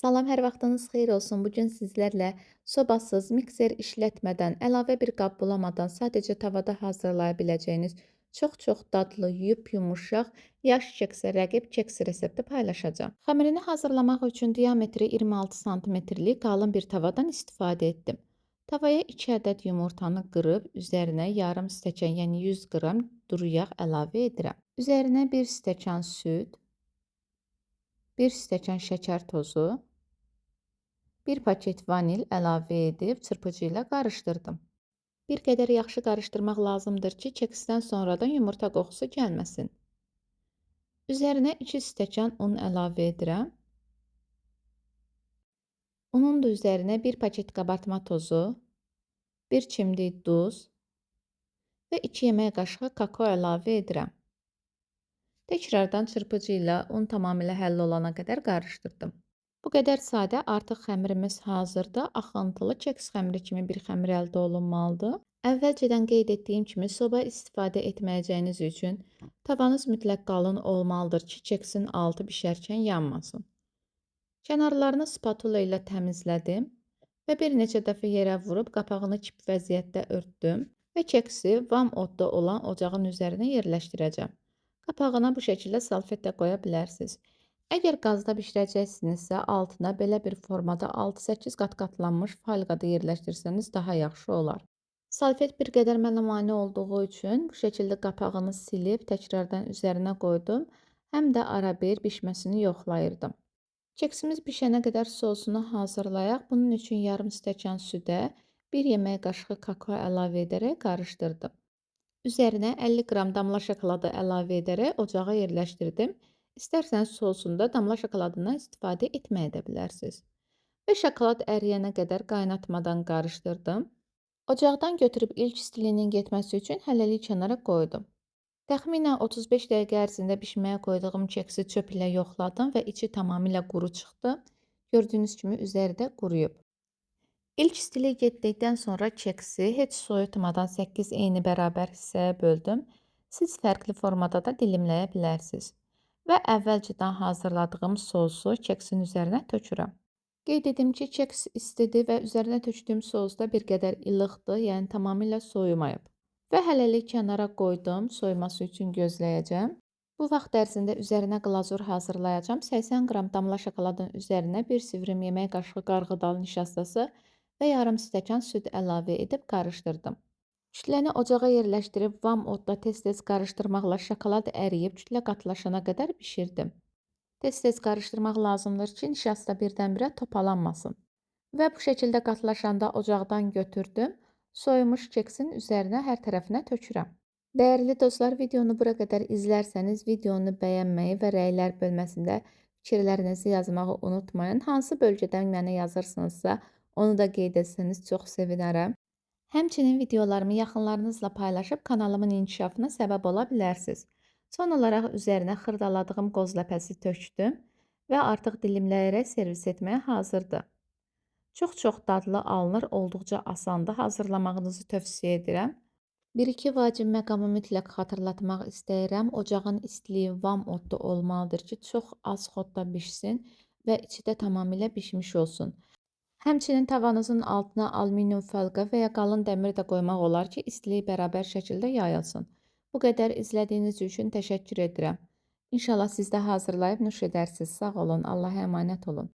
Salam, hər vaxtınız xeyir olsun. Bugün sizlərlə sobasız, mikser işlətmədən, əlavə bir qab bulamadan sadəcə tavada hazırlaya biləcəyiniz çox-çox dadlı, yup-yumuşaq, yaş keksə rəqib keks resepti paylaşacağam. Xəmirini hazırlamaq üçün diametri 26 santimetrlik qalın bir tavadan istifadə etdim. Tavaya 2 ədəd yumurtanı qırıb üzərinə yarım stəkan, yəni 100 qram duru yağ əlavə edirəm. Üzərinə 1 stəkan süd, 1 stəkan şəkər tozu, 1 paket vanil əlavə edib çırpıcı ilə qarışdırdım. Bir qədər yaxşı qarışdırmaq lazımdır ki, keksdən sonradan yumurta qoxusu gəlməsin. Üzərinə 2 stəkan un əlavə edirəm. Unun da üzərinə 1 paket qabartma tozu, 1 çimdik duz və 2 yemək qaşığı kakao əlavə edirəm. Təkrardan çırpıcı ilə un tamamilə həll olana qədər qarışdırdım. Bu qədər sadə, artıq xəmirimiz hazırdır. Axıntılı keks xəmiri kimi bir xəmir əldə olunmalıdır. Əvvəlcədən qeyd etdiyim kimi soba istifadə etməyəcəyiniz üçün tavanız mütləq qalın olmalıdır ki, keksin altı bişərkən yanmasın. Kənarlarını spatula ilə təmizlədim və bir neçə dəfə yerə vurub qapağını kip vəziyyətdə örtdüm və keksi vam odda olan ocağın üzərinə yerləşdirəcəm. Qapağına bu şəkildə salfet də qoya bilərsiniz. Əgər qazda bişirəcəksinizsə, altına belə bir formada 6-8 qat qatlanmış falqada yerləşdirsəniz daha yaxşı olar. Salfet bir qədər mənə mane olduğu üçün bu şəkildə qapağını silib təkrardan üzərinə qoydum. Həm də arabir bişməsini yoxlayırdım. Keksimiz bişənə qədər sosunu hazırlayaq. Bunun üçün yarım stəkan südə 1 yemək qaşığı kakao əlavə edərək qarışdırdım. Üzərinə 50 qram damla şokoladı əlavə edərək ocağa yerləşdirdim. İstərsəniz sosunda damla şokoladından istifadə etməyə də bilərsiniz. Və şokolad əriyənə qədər qaynatmadan qarışdırdım. Ocaqdan götürüb ilk istiliyinin getməsi üçün hələlik kənara qoydum. Təxminən 35 dəqiqə ərzində bişməyə qoyduğum keksi çöp ilə yoxladım və içi tamamilə quru çıxdı. Gördüyünüz kimi üzəri də quruyub. İlk istilik getdikdən sonra keksi heç soyutmadan 8 eyni bərabər hissəyə böldüm. Siz fərqli formada da dilimləyə bilərsiniz. Və əvvəlcədən hazırladığım sosu keksin üzərinə tökürəm. Qeyd edim ki, keks istidir və üzərinə tökdüyüm sos da bir qədər ilıqdır, yəni tamamilə soyumayıb. Və hələlik kənara qoydum, soyuması üçün gözləyəcəm. Bu vaxt ərzində üzərinə glazur hazırlayacağam. 80 qram damla şokoladın üzərinə 1 sivrim yemək qaşığı qarğıdalı nişastası və yarım stəkan süd əlavə edib qarışdırdım. Kütləni ocağa yerləşdirib vam odda tez-tez qarışdırmaqla şokolad əriyib kütlə qatılaşana qədər bişirdim. Tez-tez qarışdırmaq lazımdır ki, nişasta birdən-birə topalanmasın. Və bu şəkildə qatılaşanda ocaqdan götürdüm. Soyumuş keksin üzərinə hər tərəfinə tökürəm. Dəyərli dostlar, videonu bura qədər izlərsəniz videonu bəyənməyi və rəylər bölməsində fikirlərinizi yazmağı unutmayın. Hansı bölgədən mənə yazırsınızsa, onu da qeyd etsəniz çox sevinərəm. Həmçinin videolarımı yaxınlarınızla paylaşıb kanalımın inkişafına səbəb ola bilərsiniz. Son olaraq üzərinə xırdaladığım qoz ləpəsi tökdüm və artıq dilimləyərək servis etməyə hazırdır. Çox-çox dadlı alınır, olduqca asandır. Hazırlamağınızı tövsiyə edirəm. Bir-iki vacib məqamı mütləq xatırlatmaq istəyirəm. Ocağın istiliyi vam odda olmalıdır ki, çox az xodda bişsin və içi də tamamilə bişmiş olsun. Həmçinin tavanızın altına alüminium falqa və ya qalın dəmir də qoymaq olar ki, istilik bərabər şəkildə yayılsın. Bu qədər izlədiyiniz üçün təşəkkür edirəm. İnşallah siz də hazırlayıb nuş edərsiniz. Sağ olun, Allaha əmanət olun.